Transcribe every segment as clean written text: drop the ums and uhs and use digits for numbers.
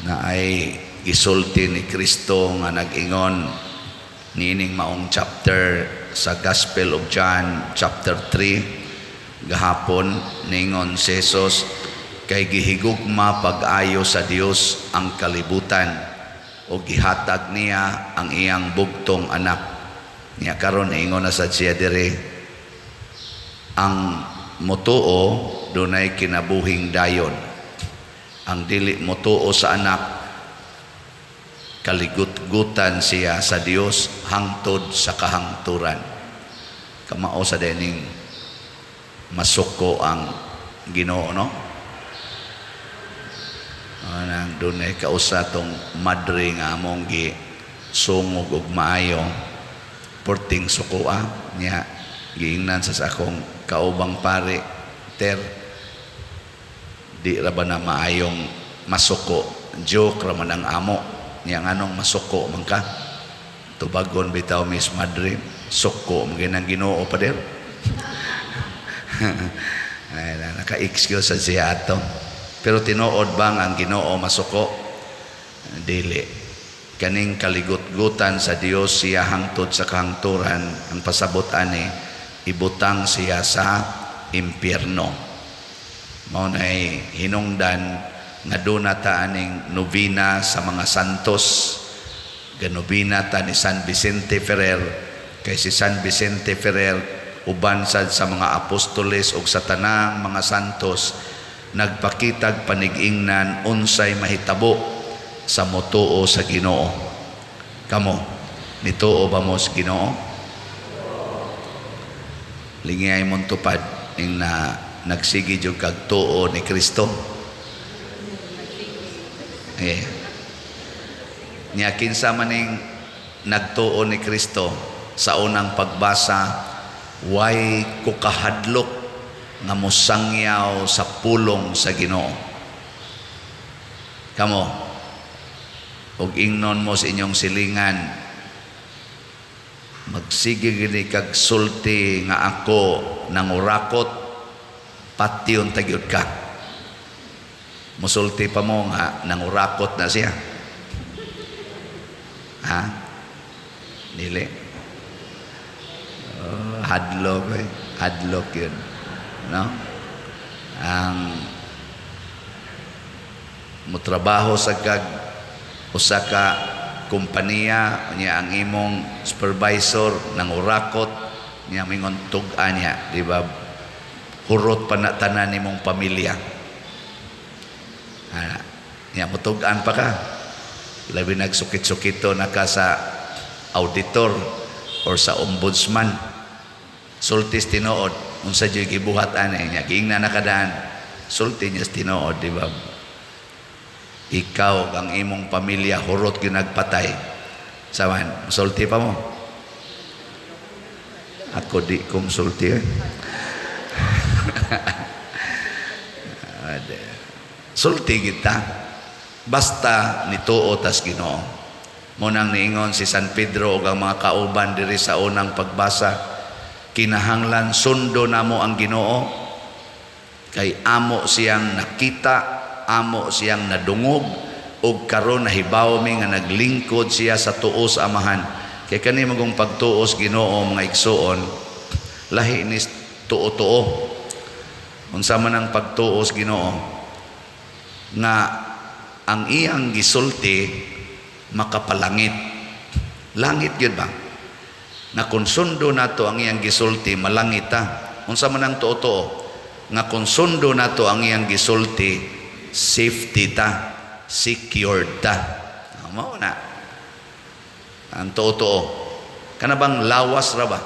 Na ay gisulti ni Kristo nga nag-ingon niining maong chapter sa Gospel of John chapter 3 gahapon. Ningon si Jesus, "Kay gihigugma pag-ayo sa Dios ang kalibutan o gihatag niya ang iyang bugtong anak." Niya karon ingon na sad siya diri, ang motuo dunay kinabuhing dayon, ang dili motuo sa anak, kaligutgutan siya sa Dios hangtod sa kahangturan. Kamao sa dening masuko ang Ginoo, no? Anang dunay kausa tong madre nga among gi sungog og maayo, porting sukoa niya. Giingnan sa akong kaubang pare, "Ter, di ra ba na maayong masuko? Joke ra man ang amo niya. Nganong masuko man ka?" Tubagon bitaw, Miss Madre, "Suko man ang Ginoo, pader." Ay, naka-excuse sa siya ato. Pero tinuod bang ang Ginoo masuko? Dili. Kaning kaligutgutan sa Dios siya hangtod sa kahangturan, ang pasabot ani, ibutang siya sa impyerno. Mao nay hinungdan nga duna ta aning nobena sa mga santos. Ganobena ta ni San Vicente Ferrer, kay si San Vicente Ferrer, uban sad sa mga apostoles ug sa tanang mga santos, nagpakitag panigingnan unsay mahitabo sa motuo sa Ginoo. Kamo, nituo ba mo sa Ginoo? Lingiyay mong tupad ing na nagsige jud kag tuo ni Kristo. Eh. Nya kinsa maning nagtuo ni Kristo? Sa unang pagbasa, way ko kahadlok nga mosangyaw sa pulong sa Ginoo. Kamo, ug ingnon mo sa inyong silingan, "Magsige gini kag sulti nga ako nangurakot, patyon ta gyud ka." Musulti pa mo nga nangurakot na siya? Ha? Dili. Oh, hadlok eh. Hadlok yun. No? Ang mutrabaho sa kag usa ka kompanya niya, ang imong supervisor nangurakot niya, mingon tug-a niya, di ba? Hurot pa na tanan nimong pamilya. Ha, niya mutug-an pa ka, labi nagsukit-sukito na ka sa auditor or sa ombudsman. Sultis tinuod, unsa jud gibuhat ani niya? Giingna na kadaan, sulti niya sa tinuod, di ba? "Ikaw, ang imong pamilya, hurot ginagpatay." Saman, sulti pa mo? Ako di kong sulti eh. Ade. Sulti kita basta nituo tas Ginoo. Munang niingon si San Pedro ug ang mga kauban diri sa unang pagbasa, kinahanglan sundo namo ang Ginoo kay amo siyang nakita, amo siyang nadungog, ug karon nahibaw mi nga naglingkod siya sa tuo sa Amahan. Kay kani magong pagtuos Ginoo, mga igsuon, lahi ni tuo-tuo. Unsa man ang pagtuos Ginoo? Nga ang iyang gisulti makapalangit. Langit gyud ba? Nga kung sundo nato ang iyang gisulti, malangit ta. Unsa man ang tuo-tuo? Nga kung sundo nato ang iyang gisulti, safety ta, secured ta. Mao na. Ang tuo-tuo. Kana bang lawas ra ba?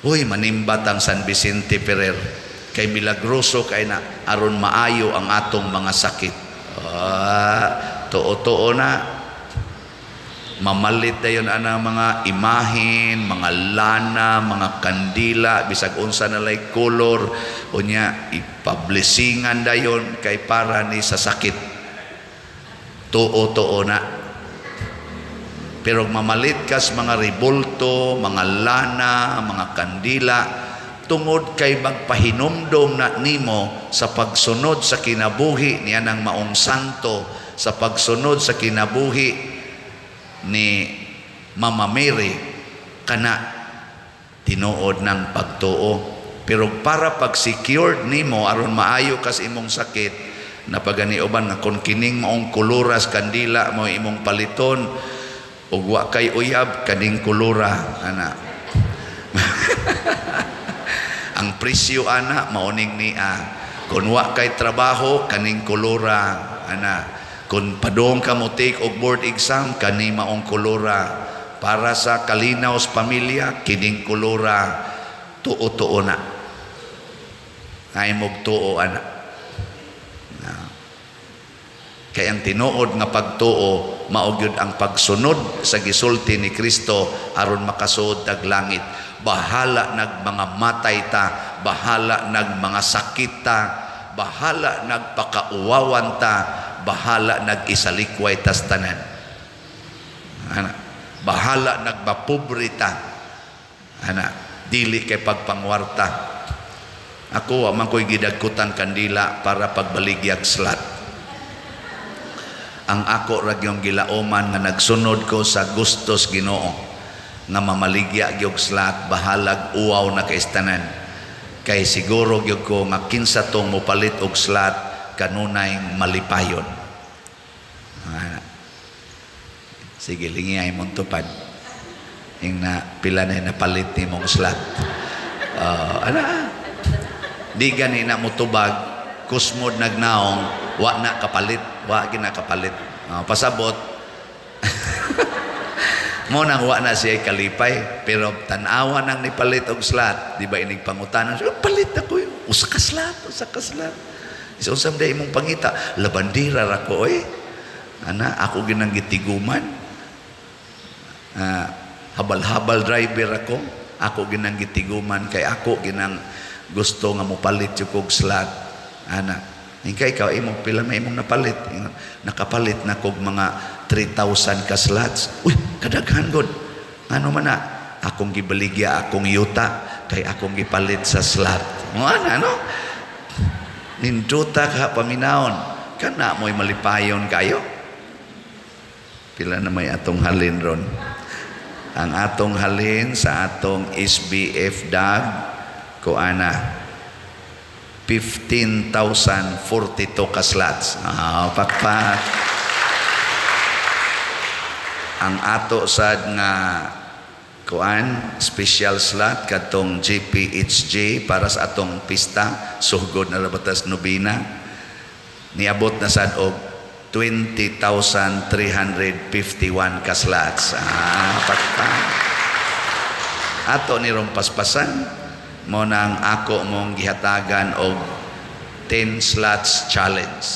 Uy, manimbat ang San Vicente Ferrer kay milagroso kay na aron maayo ang atong mga sakit. Ah, tuo-tuo na. Mamalit dayon ana mga imahin, mga lana, mga kandila, bisag unsa na lay color, unya ipablessingan dayon kay para ni sa sakit. Tuo-tuo na. Pero mamalit kas mga rebulto, mga lana, mga kandila, tungod kay magpahinumdom na nimo sa pagsunod sa kinabuhi niya ng maong santo. Sa pagsunod sa kinabuhi ni Mama Mary, kana tinuod ng pagtuo. Pero para pag secured nimo aron maayo kas imong sakit, napagani uban nga kung kining maong kuluras kandila mo imong paliton ug wa kay uyab, kaning kulura ana. Ang presyo ana mauning nia. Kung wa kay trabaho, kaning kulura ana. Kung padong ka mo take og board exam, kani maong kulura. Para sa kalinaw sa pamilya, kining kulura. Tuo-tuo na ay mog tuo ana na. Kay ang tinuod nga pagtuo mao gyud ang pagsunod sa gisulti ni Kristo aron makasuod tag langit. Bahala nag mga matay ta, bahala nag mga sakit ta, bahala nagpakauwawan ta, bahala nag isalikway tas tanan. Ana, bahala nagmapobre ta. Ana, dili kay pagpangwarta. Ako, wa man ko'y gidagkutan kandila para pagbaligyag slot. Ang ako ra gyung gilauman nga nagsunod ko sa gustos Ginoo nga mamaligya gyud slot, bahalag uwaw na kaistanan. Kay siguro gyud ko nga kinsa tong mopalit og slot kanunay malipayon. Ana. Sige, lingi ay mong tupad. Ing na pila na napalit ni mong slot. Ana. Di gani na motubag, kusmod nagnaong, wa na kapalit, wa gina kapalit. Pasabot, mo nang wa na siya kalipay, pero tan-awa nang nipalit og slot, di ba inig pangutanan, "Oh, palit ako yun. Usa ka slot, usa ka slot." Isa usam day imong pangita, labandira ra ko oy. Ana, ako ginang gitiguman. Habal-habal driver ako, ako ginang gitiguman kay ako ginang gusto nga mopalit yung kog slot. Ana, ikaw, ikaw imong pila may imong napalit? Ingon, nakapalit na kog mga 3,000 ka slots. Uy, kadaghan god. Ano man na? Akong gibaligya akong yuta kay akong gipalit sa slot. Mo ana no? Ninduta ka paminawon. Kana mo'y malipayon kayo. Pila na may atong halin ron? Ang atong halin sa atong SBF DAG ko ana 15,042 ka slots. Ah, pakpak. Ang ato sad nga kuan special slot kadtong GPHJ para sa atong pista sugod na rabatas nobina, niabot na sad og 20,351 ka slots. Ah, pakpak. Ato ni rong paspasan mo nang ako mong gihatagan og 10 slots challenge.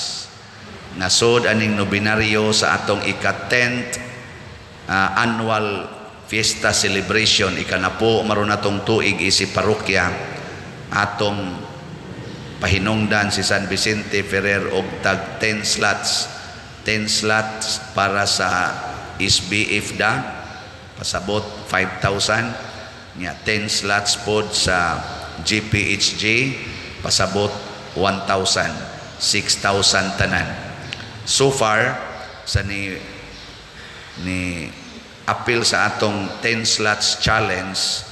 Nasod aning nobinaryo sa atong ika-10th annual fiesta celebration, ikanapo maron atong tuig isi parokya, atong pahinungdan si San Vicente Ferrer og tag 10 slots, 10 slots para sa SBF da, pasabot 5,000 nya, 10 slots pod sa GPHJ, pasabot 1,000, 6,000 tanan. So far sa ni apil sa atong 10 slots challenge,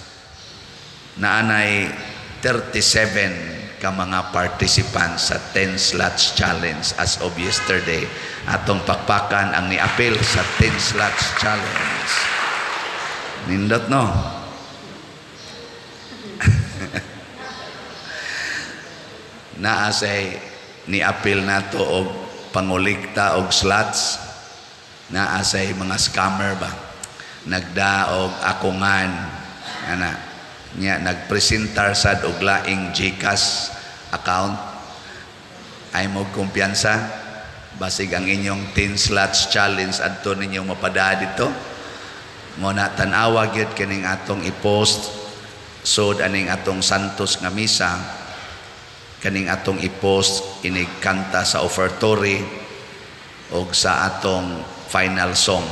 naanay 37 ka mga participants sa 10 slots challenge as of yesterday. Atong pakpakan ang niapil sa 10 slots challenge. Nindot no? Naa say niapil nato og pangulikta og slots. Naa say mga scammer ba, nagdaog akungan ana nya, nagpresentar sad og laing GCash account. Ay mo kumpiyansa, basig ang inyong 10 slots challenge adto ninyong mapada dito. Mo na tan-awa gyud kining atong i-post sod aning atong Santos nga misa, kaning atong i-post inig kanta sa offertory og sa atong final song.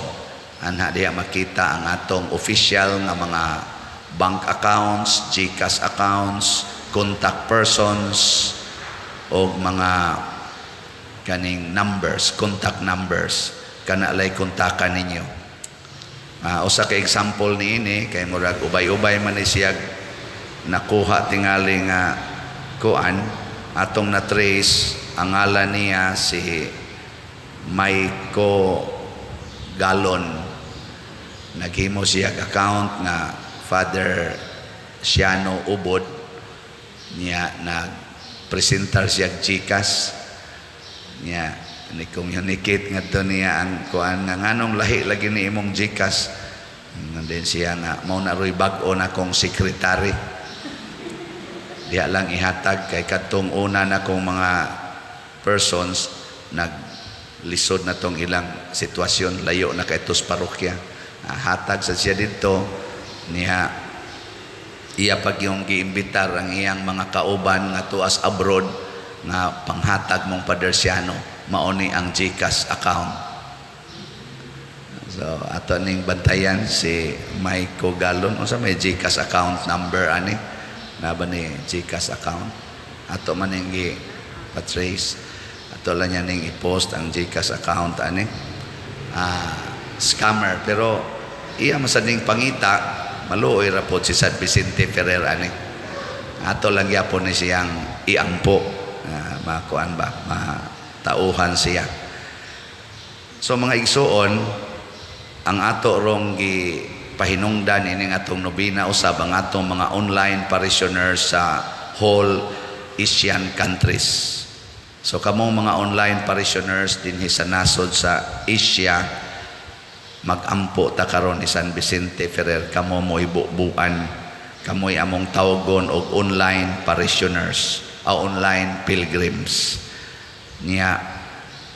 Anha diha makita ang atong official nga mga bank accounts, GCash accounts, contact persons og mga Kaning numbers, contact numbers, kana lay kontakan ninyo. Usa ka example niini kay murag ubay-ubay man ni siya nakuha tingali nga kuan, atong na trace ang ngalan niya, si Maiko Galon. Naghimo siya account nga Father Siano Ubod niya. Nagpresentar siya GCash niya, ni communicate ngadto niya ang kuan nga, "Nganong lahi lagi ni imong GCash?" And then siya nga, "Mao na roy bag-o na kong secretary, diha lang ihatag kay kadtong una na kong mga persons, naglisod na tong ilang sitwasyon, layo na kay sa parokya." Hatag sa siya didto niya. Iya pag yung giimbitar ang iyang mga kauban nga tuas abroad nga, "Panghatag mong Father Siano, mao ni ang GCash account." So ato ning bantayan si Maiko Galon. Unsa may GCash account number ani na ba ni GCash account? Ato man ning gi patrace, ato lang niya ning i-post ang GCash account ani. Scammer, pero iya masading pangita, maluoy ra pod si San Vicente Ferrer ani. Ato lang gyapon ni siyang iampo, makuan ba, matauhan siya. So mga igsuon, ang ato rong gi pahinungdan ining atong nobina usab ang atong mga online parishioners sa whole Asian countries. So kamong mga online parishioners dinhi sa nasod sa Asia, magampo ta karon ni San Vicente Ferrer. Kamo mo'y bubuan, kamoy among tawgon og online parishioners o online pilgrims niya.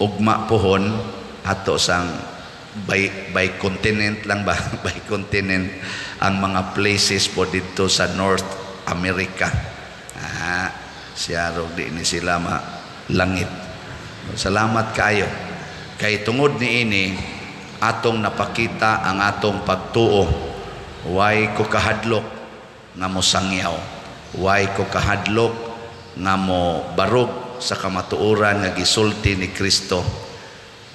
Ugma pohon ato sang by continent lang ba, by continent ang mga places po dito sa North America. Siya rog di ni sila ma langit. Salamat kayo kay tungod niini atong napakita ang atong pagtuo. Way ko kahadlok nga mo sangyaw, way ko kahadlok nga mo barog sa kamatuoran nga gisulti ni Kristo.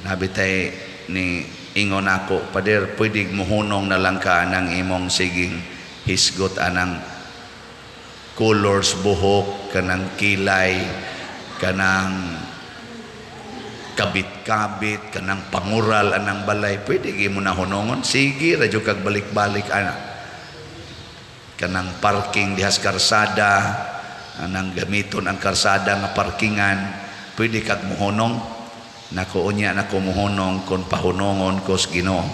Nabitay ni ingon ako, "Pader, pwede muhunong na lang ka anang imong siging hisgot anang colors buhok, kanang kilay, kanang kabit-kabit, kanang pangural anang balay, pwede gi mo na hunongon? Sige ra jud kag balik-balik ana. Kanang parking dihas karsada, anang gamiton ang karsada nga parkingan, pwede kag muhunong?" Nako, unya nako muhunong kon pahunongon ko sa Ginoo.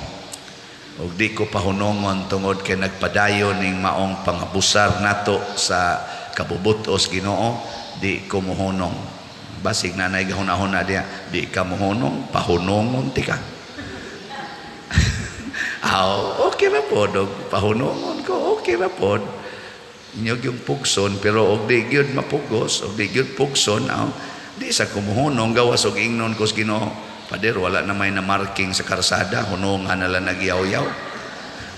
Ug di ko pahunongon tungod kay nagpadayon ning maong pangabusar nato sa kabubutos Ginoo, di ko muhunong. Basig na nay gahuna-huna diya, "Di ka muhunong, pahunongon ti ka." Aw, okay ra pod og pahunongon ko, okay ra pod. Inyo yung pugson, pero og di gyud mapugos, og di gyud pugson, aw, di sa kumuhunong gawas og ingnon ko sa Ginoo, "Pader, wala na may na marking sa karsada, hunungan na lang nagyaw-yaw.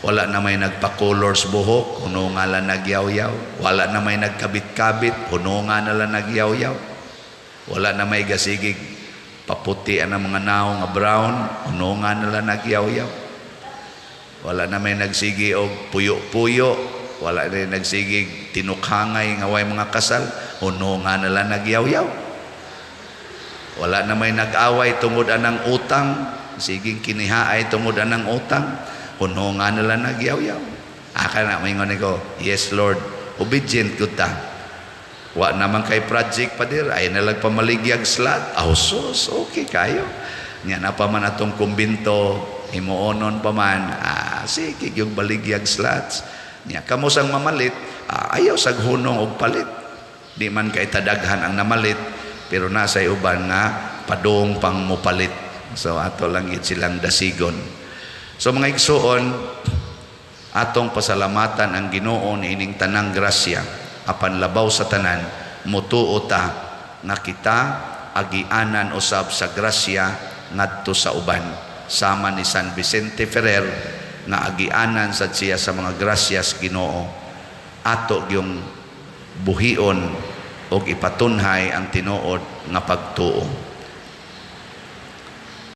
Wala na may nagpa-colors buhok, hunungan lang nagyaw-yaw. Wala na may nagkabit-kabit, hunungan na lang nagyaw-yaw. Wala na may gasigig paputi ang mga naong nga brown, hunungan na lang nagyaw-yaw. Wala na may nagsigi og puyo-puyo, wala na may nagsigig tinukhangay nga way mga kasal, hunungan na lang nagyaw-yaw. Wala na may nag-away tungod anang utang, siging kinihaay tungod anang utang, hunungan na lang nagyaw-yaw." Aka na, maingon ko, "Yes Lord, obedient ko ta." "Wa naman kay project, pader, ay nalag pamaligyag slot." Aw sus, okay kayo. Nya na pa man atong kumbinto, himuonon pa man, sige, yung baligyag slots. Nya kamo sang mamalit, ayaw sag hunong og palit. Di man kay tadaghan ang namalit, pero nasa uban nga padung pang mopalit. So ato lang gid silang dasigon. So mga igsuon, atong pasalamatan ang Ginoo niining tanang grasya, apan labaw sa tanan, mutuo ta nga kita agianan usab sa grasya ngadto sa uban, sama ni San Vicente Ferrer nga agianan sad siya sa mga grasyas Ginoo. Ato yung buhion og ipatunhay ang tinuod nga pagtuo.